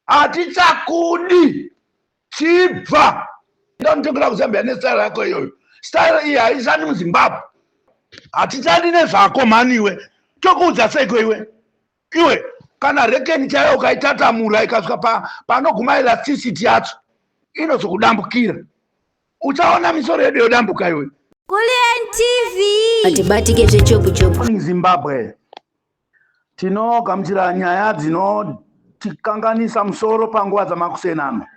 Hatichakudi, chibva ndonotongera kuZambia nestyle yako iyoyo. Style iyi haishandi muZimbabwe. Hatichadi nezvako mhani iwe. Tokuudza seiko iwe? Iwe kana rekeni chaiyo ukaitatamura ikasvika panoguma elasticity yacho inozokudambukira. Uchaona misoro yedu yodambuka iwe. Kulliant TV. Atibatike zvechopu chopu. Morning Zimbabwe. Tinogamuchira nyaya dzinotikanganisa musoro panguva dzamakuseni ano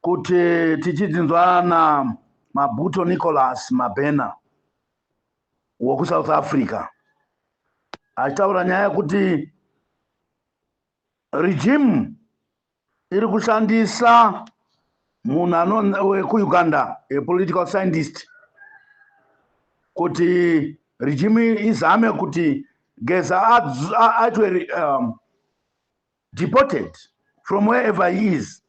kuti tichidzinzwa na Mabuto Nicholas Mabena wekuSouth Africa achitaura nyaya yekuti regime iri kushandisa munhu wekuUganda, a political scientist, kuti regime izame kuti Geza aitwe deported from wherever he is,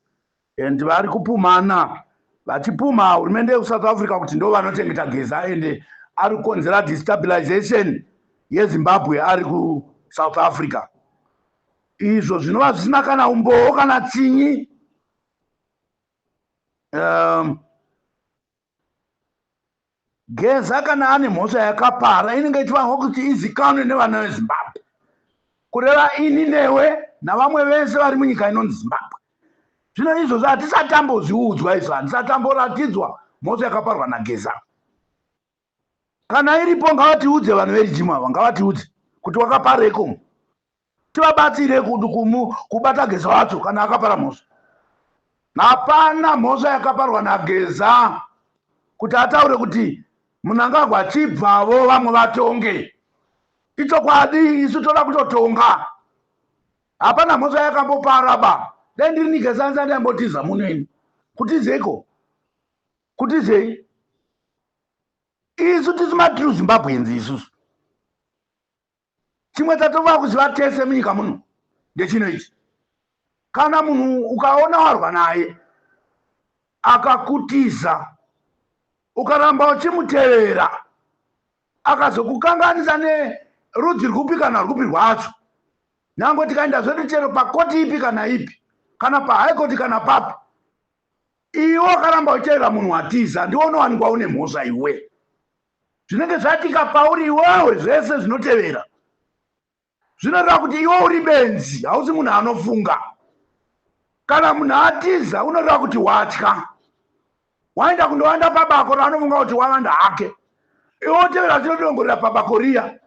and vari kupumhana, vachipumha hurumende yekuSouth Africa kuti ndo vanochengeta Geza and ari kukonzera destabilization yeZimbabwe ari kuSouth Africa, izvo zvinova zvisina kana umbowo kana tsinyi. Geza kana ane mhosva yakapara, inenge ichifanirwa kuti izikanwe nevana veZimbabwe, kureva ini newe navamwe vese vari munyika inonzi Zimbabwe. Zvino izvozvo hatisati tambozviudzwa izvo, handisati tamboratidzwa mhosva yakaparwa naGeza. Kana iripo, ngavatiudze. Vanhu veregime ava ngavatiudze kuti wakapareko, tivabatsire kubata Geza wacho kana akapara mhosva. Hapana mhosva yakaparwa naGeza kuti ataure kuti Mnangagwa achibvavo vamwe vatonge. Ichokwadi, isu toda kutotonga. Hapana mhosva yakambopara ba. Dai ndiri niGeza, ndisati muno ini. Kutizeiko? Kutizei? Isu tisu matrue Zimbabweans isusu. Chimwe tatova kuziva tese munyika muno ndechino ichi: kana munhu ukaona warwa naye akakutiza, ukaramba uchimutevera, akazokukanganisa nerudzi rwupi kana rwupi rwacho, nyange tikaenda zvedu chero pakoti ipi kana ipi, kana pahigh court kana papi, iwe wakaramba uchitevera munhu watiza, ndiwe unowanikwa une mhosva iwe. Zvinenge zvatika pauri iwewe zvese zvinotevera zvinoreva kuti iwe uri benzi, hausi munhu anofunga. Kana munhu atiza, unoreva kuti watya, waenda kundowanda pabako raanofunga kuti wavanda hake, iwe wotevera chinodongorera pabako riya.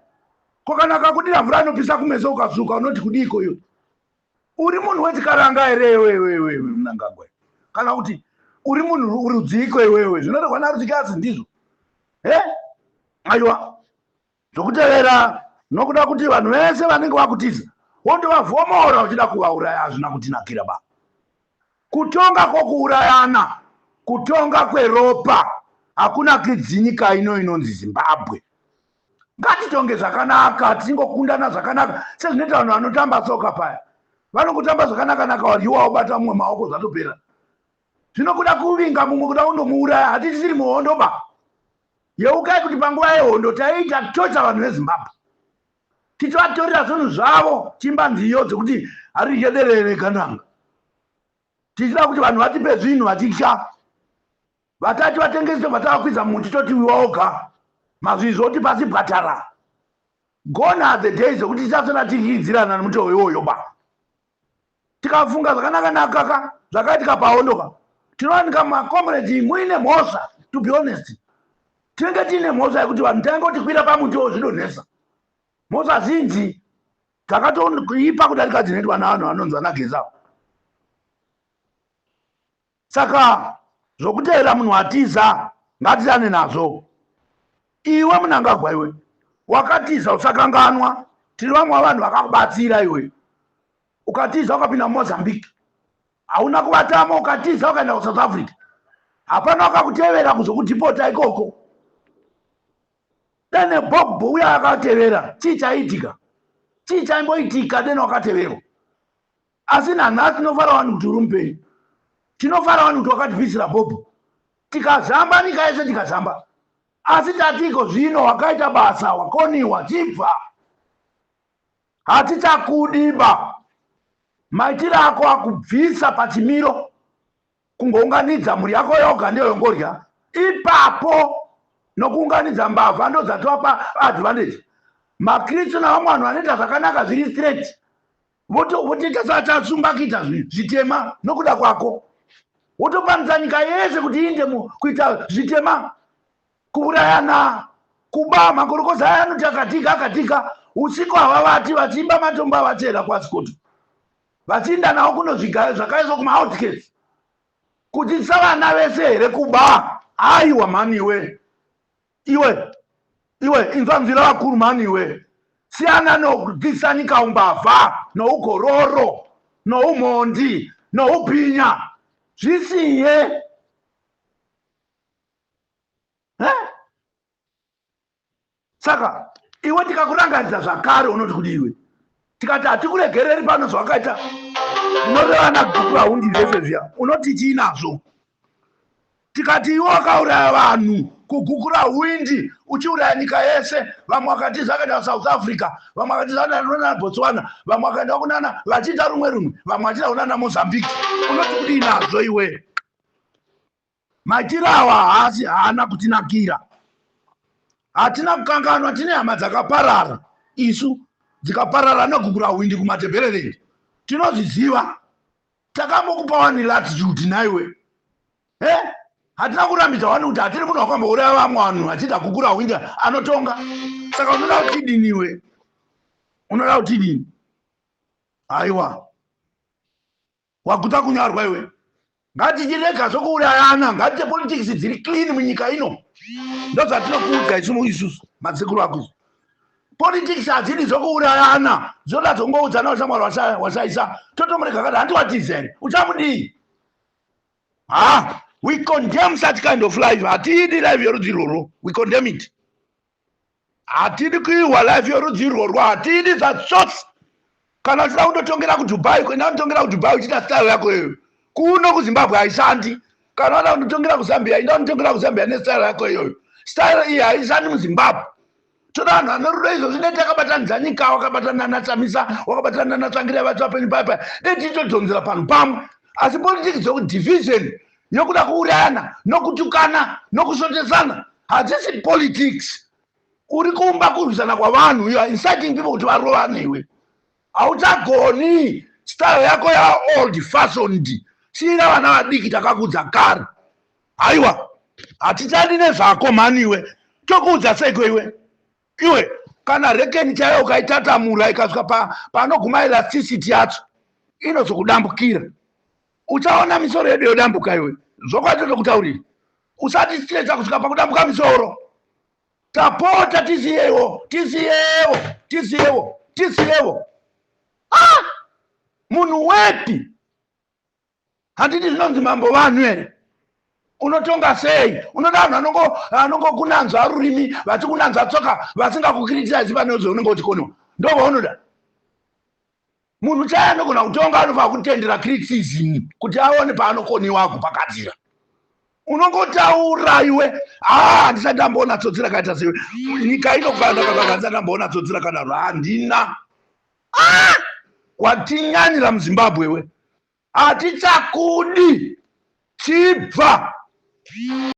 Ko kana akakudira mvura inopisa kumeso ukasvuka, unoti kudiiko iwe? Uri munhu wechikaranga here iwewewewe, Mnangagwa, kana kuti uri munhu rudziko iwewe? Zvinorehwa narudzikasi ndizvo he? Aiwa, zvokutevera nokuda kuti vanhu vese vanenge vakutiza wondovavhomora uchida kuvauraya, hazvina kutinakira ba. Kutonga kwokuurayana, kutonga kweropa, hakunakidzi nyika ino inonzi Zimbabwe. Ngatitonge zvakanaka, tichingokundana zvakanaka, sezvinoita vanhu vanotamba tsoka paya, vanongotamba zvakanaka-naka, wadyiwa, wobata mumwe maoko, zvatopera. Zvino kuda kuvinga mumwe, kuda kundomuuraya, hatisiri muhondo ba. Yeukai kuti panguva yehondo taiita tocha vanhu veZimbabwe, tichivatorera zvinhu zvavo, chimba nziyo dzekuti haridye derere gananga, tichida kuti vanhu vatipe zvinhu vachitya. Vatati vatengesi vatavakwidza muti, toti wiwa oga mazvizvo oti pasi bwatara. Gone are the days ekuti tichasona tichiidzirana nemutoo iwoyo ba. Tikafunga zvakanaka-naka ka zvakaitika pahondo ka, tinowanika macomrades muine mhosva. To be honest, tinenge tiine mhosva yekuti vanhu taingotikwira pamuti wozvidonhesa. Mhosva zhinji dzakatoipa kudarika dzinoitwa navanhu vanonzi vanaGeza. Saka zvokutevera munhu atiza, ngatisane nazvo. Iwe Mnangagwa, iwe wakatiza, usakanganwa tiri vamwe vavanhu vakakubatsira. Iwe ukatiza ukapinda muMozambique, hauna kuvatama. Ukatiza ukaenda kuSouth Africa, hapana wakakutevera kuzokudhipota ikoko. Dene Bob uya akatevera, chii chaiitika? Chii chaimboitika dene wakateverwa? Asi nanhasi tinofara vanhu kuti uri mupenyu. Tinofara vanhu kuti wakatibvisira Bhobho, tikazhamba nyika yese, tikazhamba. Asi tatiko zvino wakaita basa, wakoniwa, chibva, hatichakudi ba. Maitiro ako akubvisa pachimiro kungounganidza mhuri yako yoga ndiyo yongorya ipapo nokuunganidza mbavha ndodzatova paadvantage. Makristu navamwe vanhu vanoita zvakanaka zviri straight votoita sachatsumba kuita zvitema nokuda kwako wotopanisa nyika yese kuti iinde kuita zvitema kuurayana kuba makorokoza aya anoti akatika akatika usiku havavati vachiimba matombo avachera kwasikoto vachiinda nawo kunozvigayo zvakaiswa kumaoutskirts kudzidzisa vana vese here kuba aiwa mhani iwe iwe iwe inzwa nzira vakuru mhani iwe siyana nokudzidzisa nyika umbavha nougororo noumhondi noubhinya zvisiye Eh? Saka iwe tikakurangaridza zvakare unoti kudiwe tikati hatikuregereri pano zvawakaita unoreva nagukura hundi zvese zviya unoti chii nazvo tikati iwe wakauraya vanhu kugukura hwindi uchiuraya nyika yese vamwe vakatiza vakaenda kusouth africa vamwe vakatiza kunana botswana vamwe vakaenda kunana vachiita rumwe rumwe vamwe vachiita kunana mozambique unoti kudii nazvo iwe Maitiro awa haasi haana kutinakira. Hatina kukanganwa tine hama dzakaparara isu dzikaparara neGukurahundi kuMatabeleland. Tinozviziva. Takambokupa wani latitude nhaiwe. He? Hatina kurambidza wani kuti hatiri munhu wakambouraya vamwe vanhu achiita Gukurahundi anotonga. Saka unoda kuti tidini iwe? Unoda kuti tidini? Haiwa. Waguta kunyarwa iwe. Ngatichirega zvokuurayana, ngatiite politics dziri clean munyika ino. Ndozvatinokuudza isu isusu masekuru ako isu. Politics hadzidi zvokuurayana, zvoda zvongoudzana ushamwari washaisa. Totomurega kati handi watiza here? Uchamudii? Ha, we condemn such kind of life. Hatiidi life yorudzi irworwo. We condemn it. Hatidi kuihwa life yorudzi irworwo, hatidi zvachose. Kana uchida kundotongera kuDubai, kuenda kundotongera kuDubai uchiita style yako iyoyo. Kuno kuZimbabwe haishandi. Kana wada kundotongera kuZambia, enda kundotongera kuZambia nestyle yako iyoyo. Style iyi haishandi muZimbabwe. Toda vanhu vane rudo izvozvi dai takabatanidza nyika, wakabatana naChamisa, wakabatana naTsvangirai vacho vapenyu paya paya. Dai tichitodhonzera panhu pamwe. Asi politics dzokudivision yokuda kuurayana nokutukana nokusvotesana hadzisi politics uri kuumba kurwisana kwavanhu you are inciting people kuti varovane iwe hauchagoni style yako ya old fashioned siira vana vadiki takakudza kare haiwa hatichadi nezvako mhani iwe tokuudza seiko iwe iwe kana rekeni chaiyo ukaitatamura ikasvika panoguma elasticity yacho inozokudambukira uchaona misoro yedu yodambuka iwe zvokwadi totokutaurira usati stresa kusvika pakudambuka misoro tapota tisiyewo tisiyewo tisiyewo tisiyewo ah! munhu wepi handiti zvinonzi mambo vanhu here unotonga sei unoda vanhu vanongokunanzva rurimi vachikunanzva tsoka vasingakukritisaizi pane zvaunenge uchikoniwa ndovaunoda Munhu chaiye anogona kutonga anofanira kutendera criticism kuti aone paanokoniwa agopakatira. Unongotaura iwe, ah, handisati ndamboona tsotsi rakaita sewe. Nyika inokwana kakaka handisati ndamboona tsotsi rakadaro. Handina. Ah! Watinyanyira muZimbabwe iwe. Hatichakudi. Chibva.